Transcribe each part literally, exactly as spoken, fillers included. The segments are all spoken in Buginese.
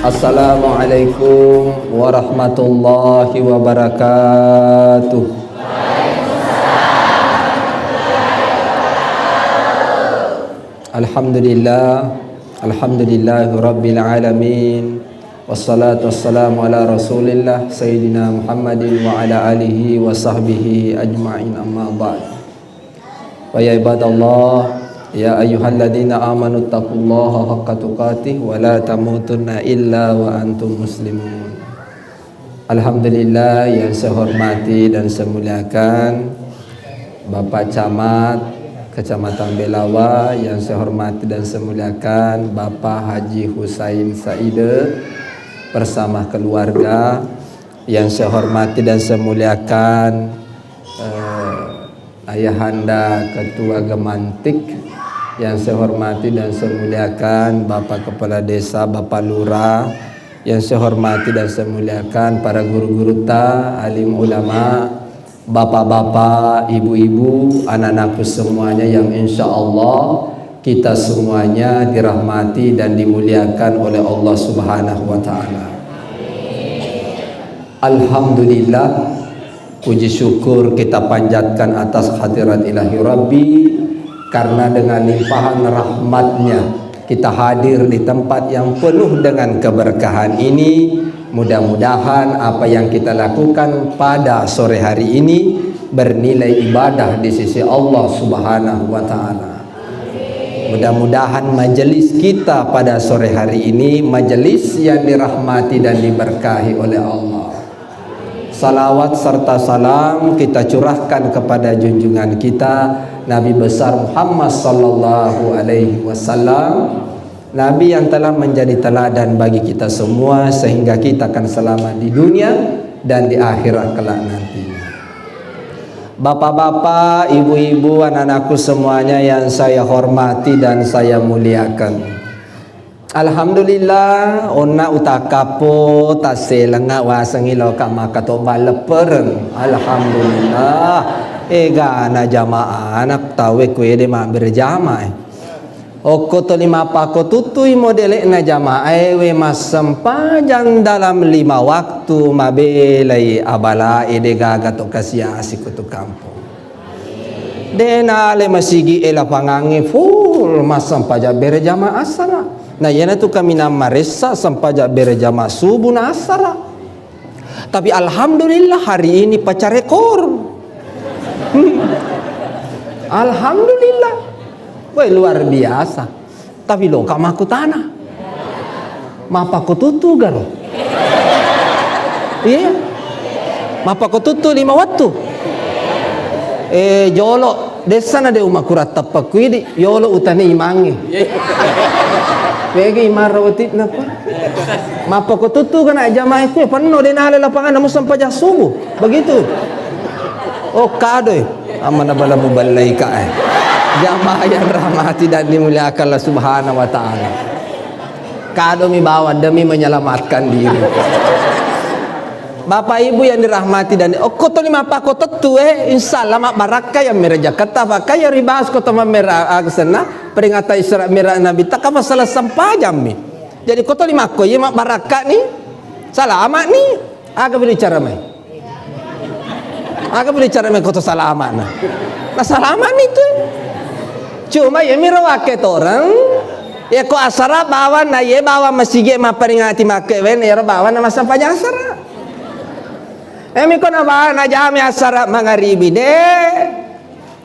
Assalamualaikum warahmatullahi wabarakatuh. Alhamdulillah, alhamdulillahi rabbil alamin. Wassalatu wassalamu ala Rasulillah Sayyidina Muhammadin wa ala alihi wa sahbihi ajma'in, amma ba'd. Fa ya ibadallah, ya ayyuhalladzina amanu taqullaha haqqa tuqatih wa la tamutunna illa wa antum muslimun. Alhamdulillah, yang saya hormati dan saya muliakan Bapak Camat Kecamatan Belawa, yang saya hormati dan saya muliakan Bapak Haji Husain Saide bersama keluarga, yang saya hormati dan saya muliakan eh, Ayahanda Ketua Gemantik, yang saya hormati dan saya muliakan Bapak Kepala Desa, Bapak Lurah, yang saya hormati dan saya muliakan para guru-guru ta, alim ulama, bapak-bapak, ibu-ibu, anak-anakku semuanya yang insya Allah kita semuanya dirahmati dan dimuliakan oleh Allah Subhanahu wa Ta'ala. Alhamdulillah, puji syukur kita panjatkan atas hadirat Ilahi Rabbi, karena dengan limpahan rahmatnya kita hadir di tempat yang penuh dengan keberkahan ini. Mudah-mudahan apa yang kita lakukan pada sore hari ini bernilai ibadah di sisi Allah Subhanahu wa Ta'ala. Mudah-mudahan majelis kita pada sore hari ini majelis yang dirahmati dan diberkahi oleh Allah. Salawat serta salam kita curahkan kepada junjungan kita, Nabi besar Muhammad sallallahu alaihi wasallam, Nabi yang telah menjadi teladan bagi kita semua sehingga kita akan selamat di dunia dan di akhirat kelak nantinya. Bapak-bapak, ibu-ibu, anak-anakku semuanya yang saya hormati dan saya muliakan. Alhamdulillah, onna utakkapo tasselengnga wasengngi loka maka to balleppereng. Alhamdulillah, egana jamaah anak tauwe kuede mabbere jamaah. Okko toli mappakko tuttui modele'na jamaae we massempajang dalam lima waktu mabelai abalae de gaga to kasiasi ko tu kampong. De nale masigi e lapangangnge full massempajang bere jamaah asara. Na iyanatu kaminang maressa sempajang bere jamaah subuh na asara. Tapi alhamdulillah hari ini pecah rekor. Hmm. Alhamdulillah. Woi, luar biasa. Tapi loka makkutana. Mappakko tuttu garo? Iya. Mappakko tuttu lima wattu? Eh, jolo. Dessana de umakura teppekku idi, yolo utane imangnge. Mega imang rawoti'na pa. Mappakko tuttu kana jamaah ku penno de nale lapangan namu sempajang subuh. Begitu. Oh, kadoi. Amana bala muballai ka, eh. Jamaah yang rahmati dan dimuliakan Allah Subhanahu wa Ta'ala. Kadomi bawang demi menyelamatkan diri. Bapak Ibu yang dirahmati dan okko toli mappakko tettu, eh, insya Allah mabbarakka yang mera Jakarta, pakka yang ribas kota mamera, ah, senna, peringatan Isra Mi'raj Nabi, tak apa salah sempajang mi. Jadi ko toli makko, iya mabbarakka ni, salama ni, aga bicara mai. Aga boleh cara mengkoto salama na. Na salama mi tu. Cuma ya miro wake toreng. Ya ko asara bawang na ye bawang masigi mapperingati makke wen ya bawang na massempajang asara. Eh, mi ko na bawang na jami asara mangaribi de.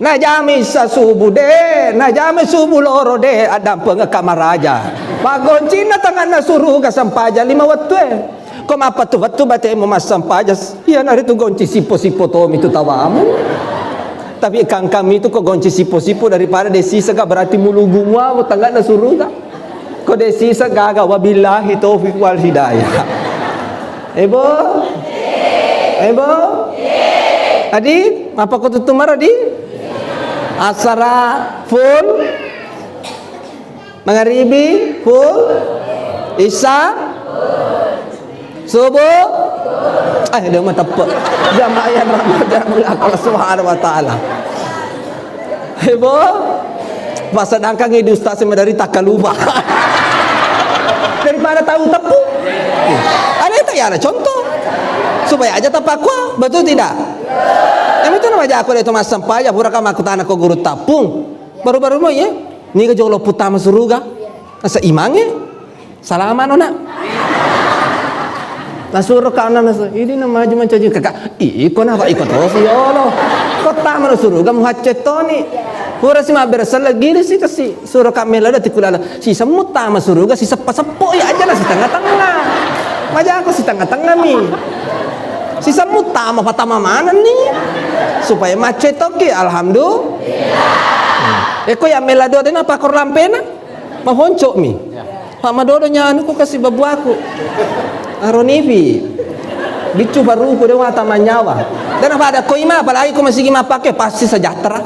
Najami issa subuh de, najami subuh loro de, addampengekka maraja. Paggoncinna tanganna suruga sempajang lima wettue. Ko mappettu-pettu batemu massempajang, iyanaritu gonci sippo-sippo tomi tu tawamu. Tapi kangkami tu ko gonci sippo-sippo daripada de sisega berarti mulugu muamu tanganna suruga. Ko de sisa gaga, wabillahi taufiq wal hidayah. Ebo? Ebo? Adi, apa ko tuttu maro di? Asara full, mangaribi full, isa, subuh. Eh, dia mah teppek. Jamaah yang rahmat dan mulia Allah Subhanahu wa Ta'ala. Heboh. Pas sedangkan ini ustaz yang dari Takaluba. Daripada tahu tepuk. Aleta ya ada contoh. Supaya aja tapakkua, betul tidak? Yang itu nama jago itu massempajang, pura ka makkutana ko guru tappung. Baru-baru mo ya, niga jolo putama suruga. Asa imange, salama no nak. Nasuro ka anak nasu, ini nama maju mancaji kakak. Iko na pak iko terus ya Allah. Kota mana suruga muhacce toni. Pura si mabbere sella gili si kasi. Suro ka mela dati kulala. Si semut tama suruga si seppa seppo ya aja lah si tengah-tengah. Maja aku si tengah-tengah mi. Si semut tama patama mana ni? Supaya macet toki. Alhamdulillah. Eko ya mela dua dena pakor lampena. Mahonco mi. Pak madodo nyanu ku kasi babuaku. Aronifi. Biccu baruku dewa tamanyawa. Dan apa ada koima apalagi ko masigi mapake pasti sejahtera.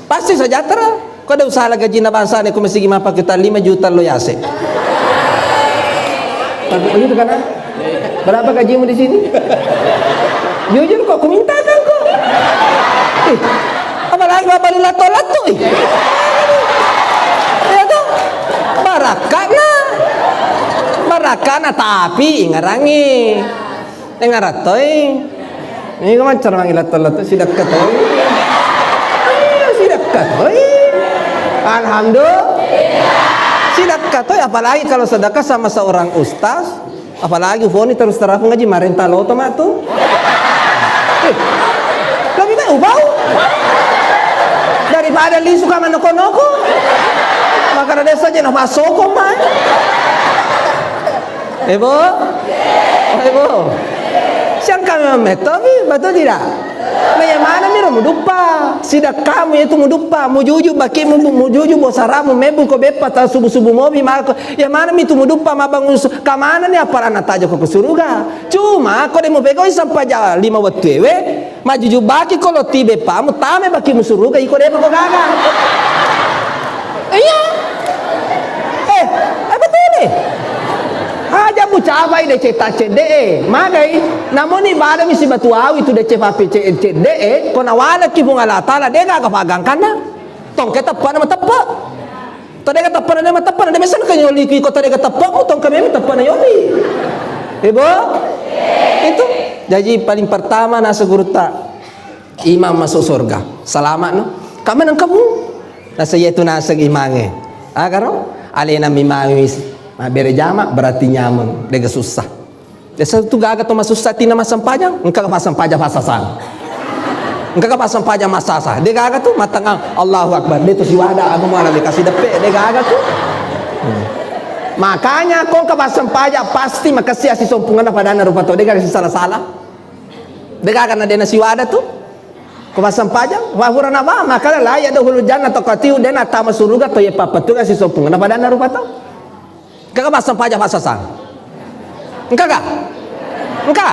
Pasti sejahtera. Ko ada usaha gajina bangsana ko masigi mapake ta lima juta lo yase. Tapi begitu kan? Berapa gajimu di sini? Jujur kok, ku minta kan kok. Eh, apalagi bapak lu lato-lato, eh. Ya tuh, barakana. Barakana tapi ingarangi. Engarattoi. Ini kan cara mangi lato-lato sidakka toi. Iya, sidakka toi. Alhamdulillah. Sidakka toi, apalagi kalau sedekah sama seorang ustaz, apalagi Foni terus terang ngaji marenta loto mak tu. Eh, lebih baik ubau daripada lisu kamar noko-noko. Maka ada saja nafas sokong mai. Eh, Bu? Oh, eh, Bu? Siang kami memetto, Bi, betul tidak? Nah, yang mana mi ro muduppa? Sidakkamu itu muduppa, mujuju bakimu, mujuju bosaramu, mebbu ko beppa ta subuh-subuh mobi mako. Yang mana mi itu muduppa mabangun su-, kamana ni aparana tajo ko suruga? Cuma ko demo pegawai sampaja lima wettu ewe, Majujubaki ko lo tibe pamu, tame baki musuruga iko depa ko gaga. Iya. Eh, apa tole? Aja mucapai de ceta cedde e. Magai, namoni bada mi sibatu awi tu de cepa pe ce-, cedde e, ko nawalaki Puang Allah Taala de gaga pagangkanna. Tongke teppa nama teppa. Tadega teppana de mateppana de mesana ka nyoli ki ko tadega teppa mu tong kami teppana yoli. Ibu? Itu. Jadi paling pertama nasa gurutta imang masuk surga. Selamat no. Kamu nang kamu? Nasa yaitu nasa imange. Agaro? Alena mimangi mabbere jama berarti nyameng. Dega susah. Desa tu gaga to masussa tina massempajang, engka ga passempajang passasang. Engka ga passempajang massasa. De gaga tu mattengang Allahu Akbar. De tu siwada aku mala de kasi deppe, de gaga tu. Hmm. Makanya ko engka passempajang pasti makessi asisompungenna padanna rupa to, de gaga sisala-sala. De gaga na de na siwada tu. Ko passempajang, wa hurana ba, makala la yadkhulul jannata qatiu de na tama suruga to ye pappetunga asisompungenna padanna rupa to. Engka ga passempajang passasang? Engka ga? Engka?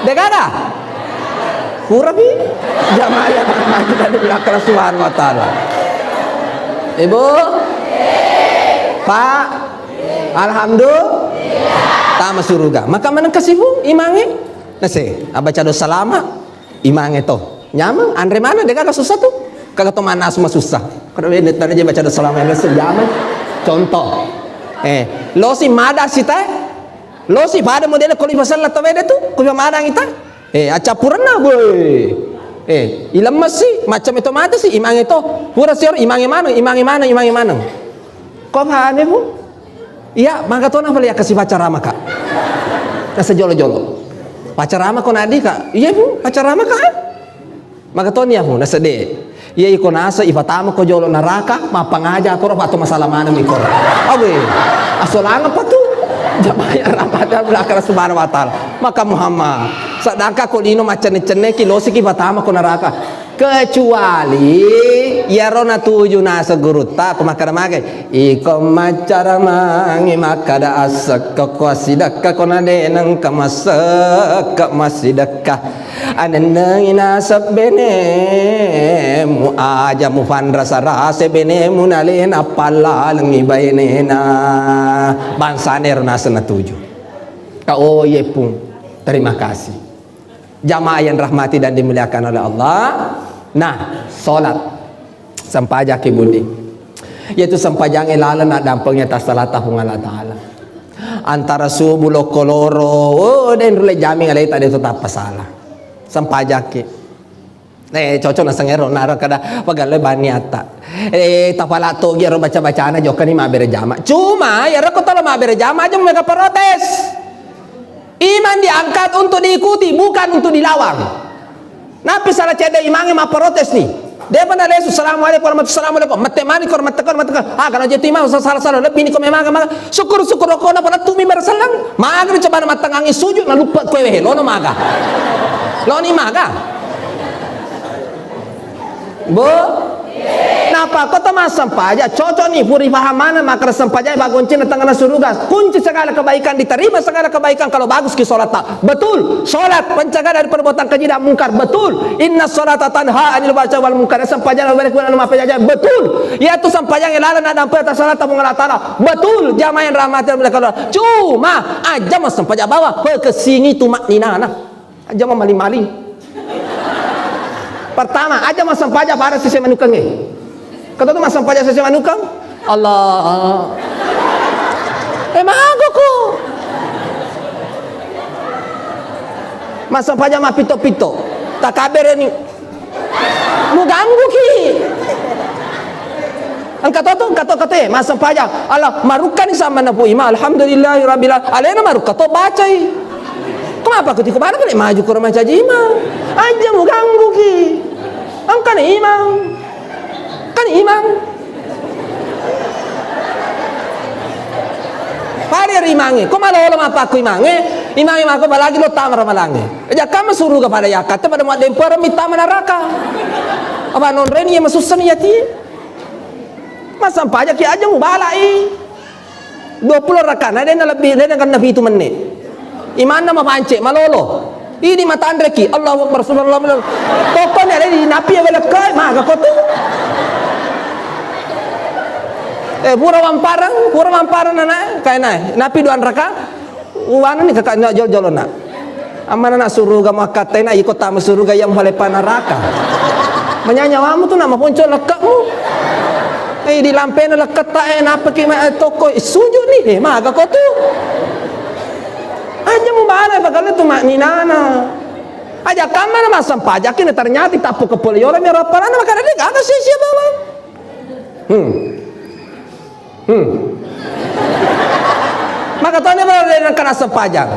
De gaga? Purapi? Jamaah yang dirahmati dan dimuliakan Allah Subhanahu wa Ta'ala. Ibu? Pak? Alhamdulillah. Tama suruga. Maka maneng kasibu imange? Nase, abaca doa salama. Imange to. Nyameng, anre maneng, de gaga susah tu. Kaga to mannasu masussa. Kada wene tadi je baca doa salama yang sejam. Contoh. Eh, losi mada sita. Losi pada model ko lipa sella to wede tu. Ko madangi ta. Eh, acappurenna, boy. Eh, ilemmes si, macam itu mata si, imange to. Pura sior, imange maneng, imange maneng, imange maneng. Ko pahami, Bu? Iya, maka tona pale yakkasi pacaramaka. Nasa jolo-jolo. Pacaramako nadi ka? Iya, Bu, pacaramaka. Maka toni ya, Bu, nasa de. Iya, iko nasa ipatama ko jolo naraka, mappangaja koro, pato masalah mana mi koro. Awe, asolanga patu. Jabaya rahmatan belakang Subhanahu wa Ta'ala. Maka Muhammad, sedangkan ko lino macenne-cenne ki, losi ki patama ko naraka. Kecuali iyaro natuju naseng gurutta, ko makkeda magai, iko maccara mangi makkeda assekka ko assidekka ko na de nengka massekka massidekka. Anennengi naseng benemu, aja mupanrasa-rasa benemu nalena pallalengi bainena. Bangsana ero naseng natuju. Ka, oh, iye, Pung. Terima kasih. Jamaah yang rahmati dan dimuliakan oleh Allah. Nah, salat. Sempajang ki budi. Yaitu sempajangnge laleng naddampengi atas salata Puang Allah Ta'ala. Antara subuh lokko loro, oh, de' nulle jaming aleta de' to tappa sala. Sempajakki. Eh, cocok naseng ero, naro kada pagalle bani atta. Eh, tapala togi ero baca-bacana jokkani mabbere jama. Cuma, iyaro ko tolo mabbere jama aja mega protes. Iman diangkat untuk diikuti, bukan untuk dilawan. Nappi sala cedde imangnge mapprotes ni. De'pa nalesu, "Assalamualaikum warahmatullahi wabarakatuh." Mette mani ko, mette ko, mette ko. Ah, kana jetu imang, sa-, salah, salah. Lebbi ni ko memang, memang. Syukur, syukur, ko na palettu mi berselleng. Maga ni coba na mattengangi sujud, na lupa kue wehe. Lono maga. Loni maga. Bu? Napa ko to massempaja, cocok ni puri pahamana makara sempaja pagoncina tengana suruga. Kunci segala kebaikan, diterima segala kebaikan kalau bagus ki sholat ta. Betul, sholat pencegah dari perbuatan keji dan mungkar. Betul. Inna sholata tanha anil fahsya wal munkar. Sempaja na balik kuna mapejaja. Betul. Yaitu sempaja yang laleng na dampe atas salat Puang Allah Taala. Betul. Jamaah yang rahmati Allah. Cuma aja massempaja bawah, pekesingi tu makninana. Aja mamaling-maling. Pertama, aja massempaja pada sisi manukengnge. Kata tu massempaja sisi manukeng? Allah. Eh, mago ko. Massempaja mapito-pito. Takabere ni. Muganggu ki. Engka to tu, engka to kate, massempaja. Allah, marukkani sama napu ima. Alhamdulillahi rabbil al-, alena marukka to bacai. Kenapa kutiko pada kene maju koro macaji imang? Aja muganggu ki. Engka ni imang. Kan imang. Pada ri imangnge. Ko malolo mappakku imangnge. Imangnge mako apalagi lo tama ramalangnge. Aja kamma suruga pada yakkatte pada maddempereng mi tama naraka. Apa nonreni ya masussani yati. Massempaja ki aja mubalai. Dua pulo rakana, de' nalebbi, de' nakenna pitu menne. Imanna mapance, malolo. Idi matanreki, Allahu Akbar, subhanallah, subhanallah. Tokko ni alai di napi ya welekkai, maga ko tu. Eh, pura wampareng, pura wampareng nana, kainai. Napi dua raka, uwana ni kakak na jol-jolona. Ammana na suruga muakkattaina, iko tama suruga iya muhalepa naraka. Manya nyawamu tu na maponco lekkemu. Eh, di lampena lekketta, eh, napaki ma-, eh, toko, eh, sujud ni, eh, maga ko tu. Aja mubala, pagalle tu makninana. Aja kammana massempajaki na ternyata tappu kepole yolo mi rapparana, maka de' gaga sia-sia bawang. Hmm. Hmm. Maka tone bala de' nengka nassempajang.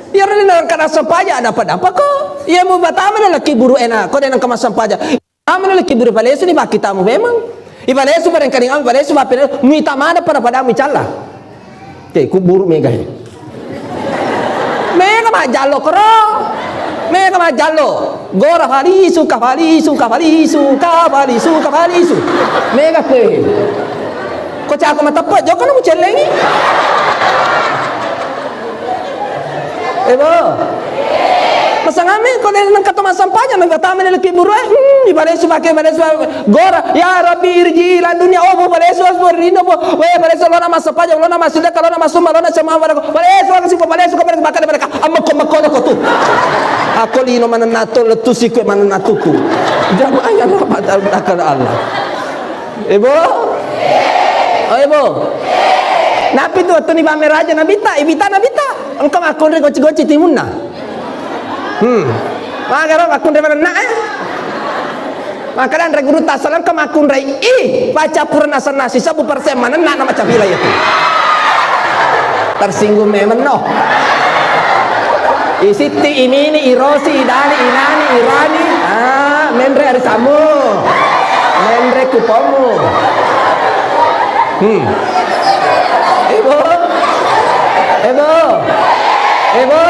Iyaro de' nengka nassempajang, ada apa-apa ko. Iya mubatama na laki buru ena, ko de' nengka massempajang. Tama na laki buru palesu ni pakkitamu memang. Ipalesu bareng kaning amu, palesu mappena, muita mana pada-pada muicalla. Te, kuburu mega he. Mega majjallo koro. Mega majjallo. Gora falisu, ka falisu, ka falisu, ka falisu, ka falisu. Mega kue. Ko cako mateppe, jokka na mucellengi. Eh, bo. Masangame, ko de' nengka to massempajang, na batama na laki buru, eh. Hmm, ibalesu pake, ibalesu pake. Gora, ya Rabbi irji ila dunia, oh, bo, balesu, balesu, rindu, bo. We, balesu, lona massempajang, lona massidekka, lona massumma, lona sema, balesu, balesu, balesu, balesu, balesu, balesu, balesu, ammekko, mekko, ko tu. Ako lino manenna to, lettu sikue manenna tuku. Jamaah yang rahmat Allah. Ibu? Oh, Ibu? Napi tu wettu ni pameraja Nabitta, Ibita Nabitta. Engka makkunrai goci-goci timunna. Hmm. Magaro makkunrai manenna, eh? Maka dan guru tasal engka makkunrai, ih, baca pura nasenna sisebbu persen manenna na macam bila itu. Tersinggung memang no. Isitti, imini, irosi, idani, inani, irani. Ah, menre ari samu. Menre kupomu. Hmm. Ibu. Ibu. Ibu.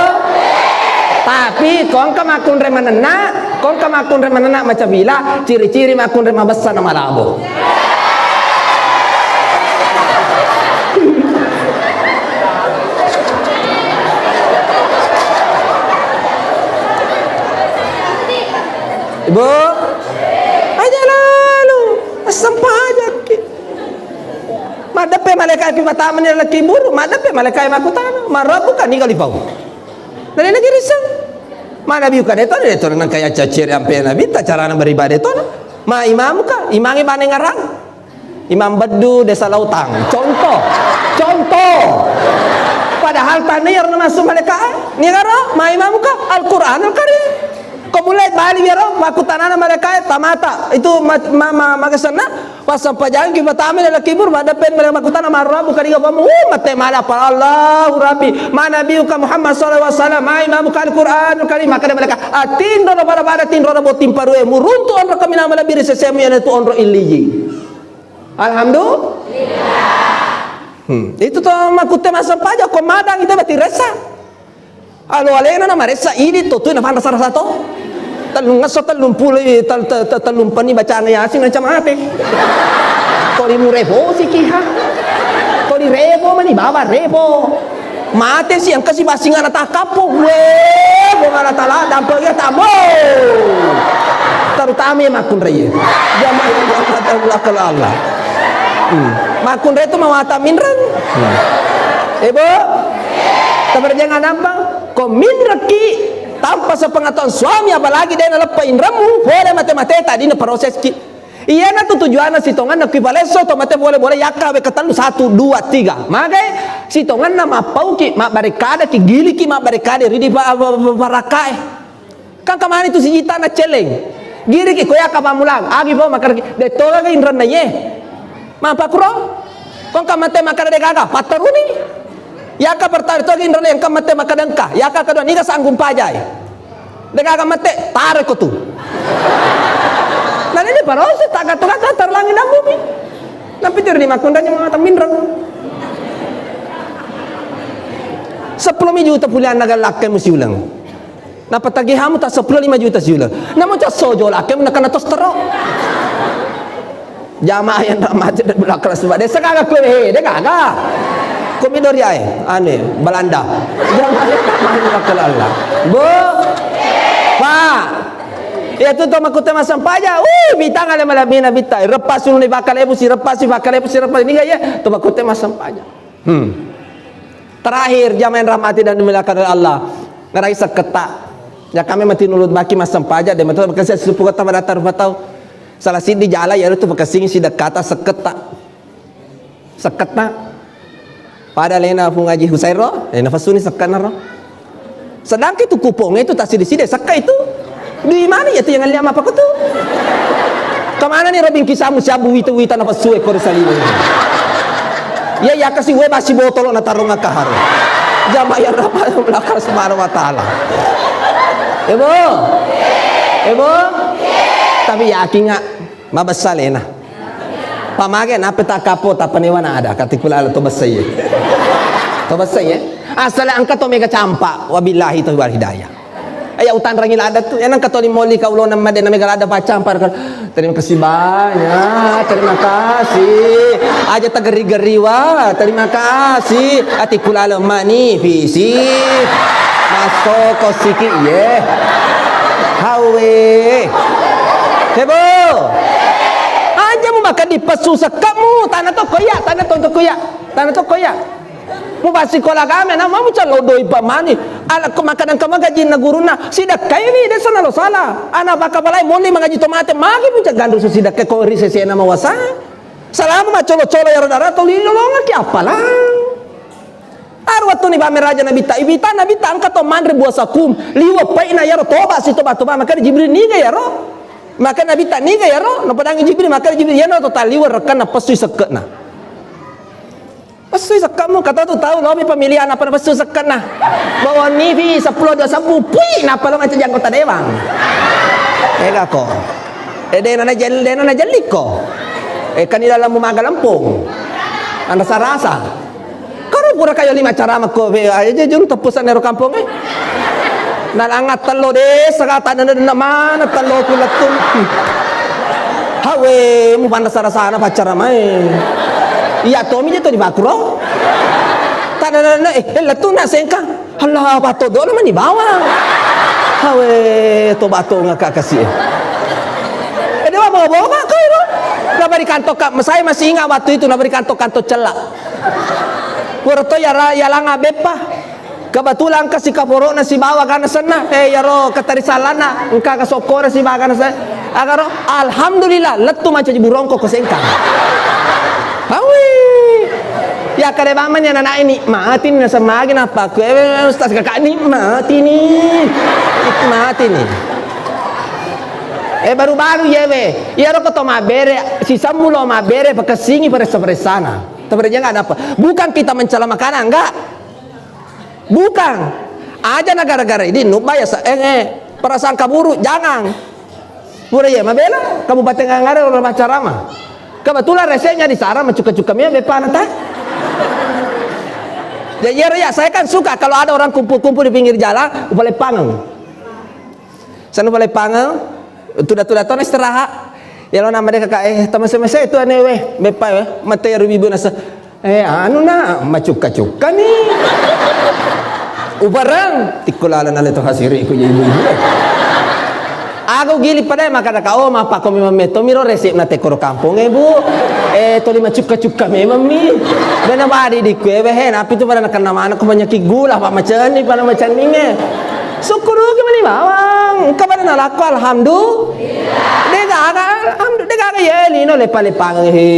Tapi ko engka makkunrai manenna, ko engka makkunrai manenna macabila, ciri-ciri makkunrai mabessa na malabo. Ibu, aja lalu, assempajakki. Maddeppe malaikat pi matamani laki buru, maddeppe malaikat makutana, "Man rabbuka?" Niga lipau. Nalena giriseng. Mana biuka deto, deto nang kaya cacere ampe Nabitta carana beribadah to. Ma imamuka, imangi bane ngarang. Imam Beddu, Desa Lautang. Contoh. Contoh. Padahal tanna iyaro namassu malaika, nigaro, mai mamuka Al-Quranul Karim. Ko mulai bali iyaro, makkutanana malaika, tamata. Itu ma-, ma-, ma-, magasenna, passampajangki patama ila kubur, maddeppeng malaika makkutana, "Man rabbuka?" Niga Puammu? Uh, mate mala apa, "Allahu Rabbi, ma nabiyuka Muhammad sallallahu alaihi wasallam, mai mamuka Al-Quranul Karim." Makkeda malaika, "Atinro pada-pada tinro botting parue, muruntu onro kaminang malebbi ri sesemu, iyanatu onro Illiyin." Alhamdulillah. Hmm. Itu to makkutte massampaja ko madang itu berarti ressa. Alo alena na maressa idi to tu na panrasa-rasa to. Tellung esso, tellung pulo, tel-, tel-, tel-, tellung penni bacaan Yasin macam mate. Toli mure bosi kiha. Toli rebo mani baba rebo. Mate si engka si basing ana takappo. Weh, Puang Allah Taala, dampe ya tamo. Terutama ya makkunrai. Jamaah yang dirahmati Allah, kalau Allah. Hmm. Makkunrai itu mawata minreng. Hmm. Eh, Bu? Tabarjangan apa? Ko minrekki tanpa sepengetahuan suami, apalagi de' naleppa inremmu, pole mate-mate tadi na proses ki. Iyanatu tujuanna sitongenna ki palesso to mate pole-pole yakka we ketellu, satu, dua, tiga. Magai sitongenna mappauki, mabbarekadaki, giliki mabbarekade ridi pa-, pa-, pa-, parakae. Kan kamani tu sijita na celeng. Giriki ko yakka pammulang, agi po makaraki, de' to gaga inrenna ye. Mapakuro? Kong kamate makara de' gaga, patteruni. Yakka pertama to inrenna yang kamate makadengka, yakka kedua niga sanggung pajai. De' gaga mate, taro ko tu. Nah, ini baru sih tak kata-kata terlangi dan bumi. Tapi tiru di makundanya mata minreng. Sepuluh juta pulianna galakke musi ulang. Napatagihamu ta sepuluh lima juta siuleng. Namo ca sojo lakke nakana tos tero. Jamaah yang rahmati dan berlaku suba. Desa kagak kue he, de' kagak. Komi dori ae, ane, Belanda. Jamaah yang rahmati dan berlaku Allah. Bu, Pak. Iya tu to makkutte massampaja. Uh, bitang ale malabina bita. Reppa sunu ni bakal ebu si reppa si bakal ebu si reppa. Ini gak ya? To makkutte massampaja. Hmm. Terakhir, jamaah yang rahmati dan dimuliakan oleh Allah. Ngerai sekketta. Ya kami mati nulut baki massampaja, de' matu bekasi supu kota pada taruh patau. Salah sidi jala ya tu bekasi si dekata sekketta. Sekketta. Pada lena Pung Haji Husairo, lena fasuni sekkena ro. Sedangkan itu kupong itu tak sidi-sidi sekka itu. Di mana ya tu yang liam apa tu? Kemana nih Robin kisamu siabu wita-wita na pasue ko salima. Ya, ya kasi we basi botolo na tarung akahar. Jamaah yang rahmati Allah Subhanahu wa Ta'ala. Ebo. Ebo. Tapi yakin nggak? Mabessa lena. Pamage nape takkapo tapanewa na ada katikula ala to bessai. To bessai. Asal engka to mega campa, wabillahi taufiq wal hidayah. Aya utanrangi ladda tu, enang katoli moli kaulona made na mega ladda paccampa. Terima kasih banyak, terima kasih. Aja tageri-geri wa, terima kasih. Ati kulala mani visi. Masoko siki ye. Hawe. Hebo. Aja mu makan di pesu sekemu, tanah to koya, tanah to koya, tanah to koya. Mu basikola agama, na mau callo doi pamani. Ala ko makadang ka magajinna gurunna, sidakkaiwi, desa nalo sala. Ana baka balai moni mangaji to mate, magi puncak gandu su sidakkai ko ri sesena mawasa. Salama macolo-colo yaro dara to lilolongaki apalang. Aru wattu ni bame raja Nabitta, ibita Nabitta engka to manre buah sakum, liwa paina yaro toba si toba-toba, maka Jibril niga yaro. Maka Nabitta niga yaro, napadangi Jibril, maka Jibril yana to taliwa rekkanna pessu sekke'na. Pessui sekkemu, kata tu tau, lomi pemilihan apa na pessu sekkenna. Bawa nifi sepuluh dua sebbu, pui, napa lo macam anggota dewan. Ega ko. Eh, dena na jel-, dena na jelliko. Eh, kan di dalam maga lempung. Anda sarasa. Karo pura kayo lima cara mako, be, aja juru tepusan nero kampung, eh. Nalanga tello desa, kata nana mana tello ku lettu. Hawe, mu panda sarasana pacara mai. Iya, Tomi je to di Bakuro. Tana nana, eh, eh, lettu na sengka. Allah, apa to dona mani bawang. Hawe, to bato ngaka kasi. Eh, dewa bawa-bawa kau itu. Nabari kantor kak, saya masih ingat waktu itu, nabari kantor, kantor celak. Pura to yara, yalanga beppa. Kebetulan engka si kaporo'na sibawa gana senna, eh, iyaro katarisallanna, engka kasokkora sibawa gana senna. Agaro, alhamdulillah, lettu mancaji burongko ko sengkang. Hawi. Ya, kade bamani anak-anak ini, nikmati ni, nasemmagi nappa aku, eh, Ustaz, kakak nikmati ni. Nikmati ni. Eh, baru-baru yewe. Iyaro ko to mabbere, sisemmu lo mabbere, pakessingi paressa-paressana. Tapi dia nggak ada apa. Bukan kita mencela makanan, enggak. Bukan. Aja na gara-gara ini, nubba ya sa-, eh, eh, prasangka buruk, jangan. Pura iya mabela, Kabupaten Anggara orang maccarama. Kebetulan resepnya di sana, macukka-cukka memang beppa na ta. Jadi, iya, iya, saya kan suka kalau ada orang kumpul-kumpul di pinggir jalan, upaleppangeng. Sana upaleppangeng, tuda-tuda tona istirahat. Ya lo nama dia kakak, eh, teman semasa itu aneh weh, beppa weh, mate ya rubi bunasa. Eh, anu na, macukka-cukka ni. Ubarang, tikko laleng ale to hasiri ku ibu-ibu. Aku gili pada maka ada kau mapako memang meto miro resep na tekoro kampung, eh, Bu. Eh, toli macukka-cukka memang mi. Bena badi di kue, eh, napi tu pada nakena mana ko penyakit gula, Pak, macani, pada macaninge. Syukur ki mani bawang, engka pada nalako, alhamdulillah. Dega aga, alhamdulillah, dega aga, ye, lino lepa-lepang, he.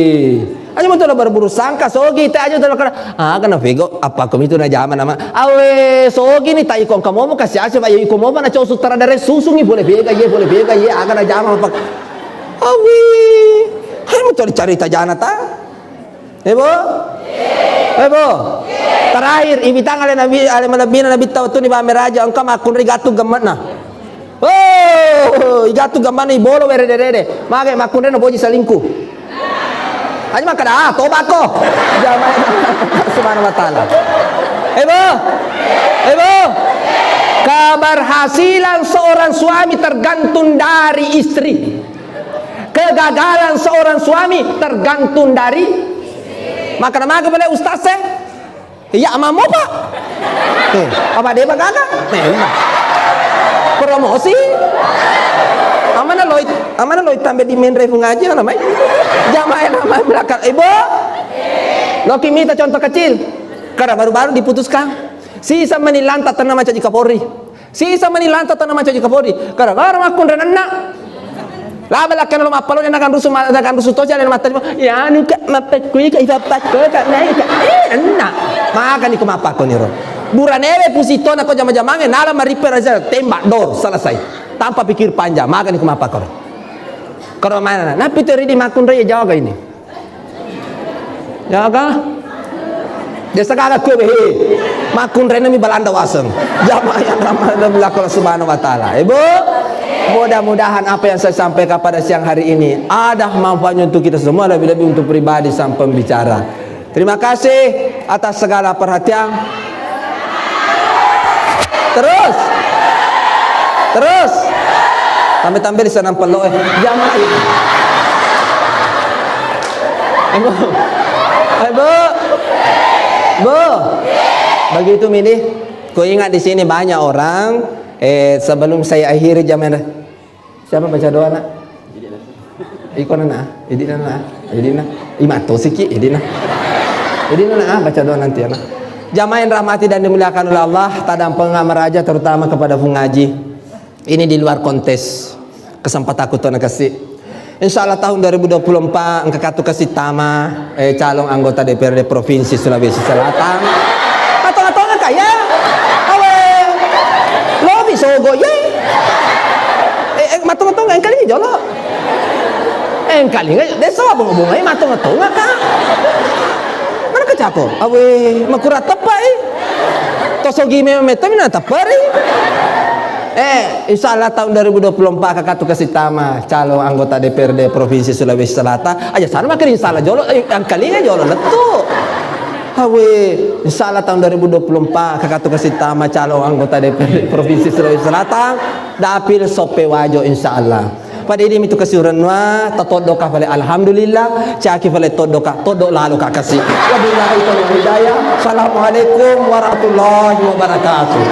Aja mutu lo berburu sangka, sogi te aja mutu lo kada. Ah, kana fego, apa ko mitu na jama nama. Awe, sogi ni tai kong kamomo kasi asi ba iko momo na cosu tara dare susungi boleh bega ye, boleh bega ye, aga na jama apa. Awe. Hai mutu dicarita jana ta. Ebo? Ebo? Terakhir, ibitang ale nabi, ale malebbina nabi tau tu ni ba meraja, engka makkunri gatu gemmetna. Oh, igatu gambanna ibolo werede-rede. Mage makkunreno boji salingku. Aja makkada, ah, tobako. Jamaah Subhanahu wa Ta'ala. Ebo? Ebo? Keberhasilan seorang suami tergantung dari istri. Kegagalan seorang suami tergantung dari. Makkada mage pale ustaz e. Iya, amammu, Pak? Eh, apa dia bagaga? Memang. Promosi? Amana loi, amana loi tambe di menre ngaji na mai. Jamaah nama belakang. Ibu? Loki mita contoh kecil. Karena baru-baru diputuskan. Sisa menilanta tenang macam di Kapolri. Sisa mani lanta tana macaji kapori. Gara-gara makkunrenanna. Laba lakkana lo mappaloni nakan rusu ma-, nakan rusu toja dan mata. Ya anu ka mappakkui ka ifappakko ka nai ka. Eh, enna. Makani ko mappakko niro. Buranewe pusito na ko jama-jamange nala marippe raja tembak dor selesai. Tanpa pikir panjang. Makani ko mappakko. Karo mana? Napi to ridi makkunre jaga ini. Ya kan? Desa kala kue behe. Makkunrena mi Balanda waseng. Jamaah yang rahmat dan belakang Subhanahu wa Ta'ala. Ibu, mudah-mudahan apa yang saya sampaikan pada siang hari ini ada manfaatnya untuk kita semua, lebih-lebih untuk pribadi sang pembicara. Terima kasih atas segala perhatian. Terus. Terus. Tambe-tambe di sana pello, eh. Jamaah. Eh, Bu. Eh, Bu. Bu. Begitu mini. Ku ingat di sini banyak orang. Eh, sebelum saya akhiri jamaah. Siapa baca doa, Nak? Iko na, Nak. Idi na, Nak. Idi na. Imato siki, idi na. Idi na, Nak, baca doa nanti ya, Nak. Jamaah yang rahmati dan dimuliakan oleh Allah, tadampeng maraja terutama kepada Fu Ngaji. Ini di luar kontes. Kesempatanku tu na kasi. Insya Allah tahun dua ribu dua puluh empat engka katu kasi tama, eh, calon anggota D P R D Provinsi Sulawesi Selatan. Matonga-tonga kaya. Awe. Lobi sogo ye. Eh, eh, matonga-tonga engkalinga jolo. Eh, engkalinga desa bunga-bunga, eh, matonga-tonga ka. Mana kecako? Awe, makura tepa, eh. Tosogi memang meta mina teperi. Eh, insya Allah tahun dua ribu dua puluh empat kakak tu kasi tama calon anggota D P R D Provinsi Sulawesi Selatan. Aja sana makin insya Allah jolo, eh, engkalinga jolo lettu. Awe, insya Allah tahun dua ribu dua puluh empat kakak tu kasi tama calon anggota D P R D Provinsi Sulawesi Selatan. Dapil Soppe Wajo, insya Allah. Pada idi mitu kasi urennua, tatoddoka pale alhamdulillah, caki pale toddoka, toddo laloka kasi. Wabillahi taufiq wal hidayah. Assalamualaikum warahmatullahi wabarakatuh.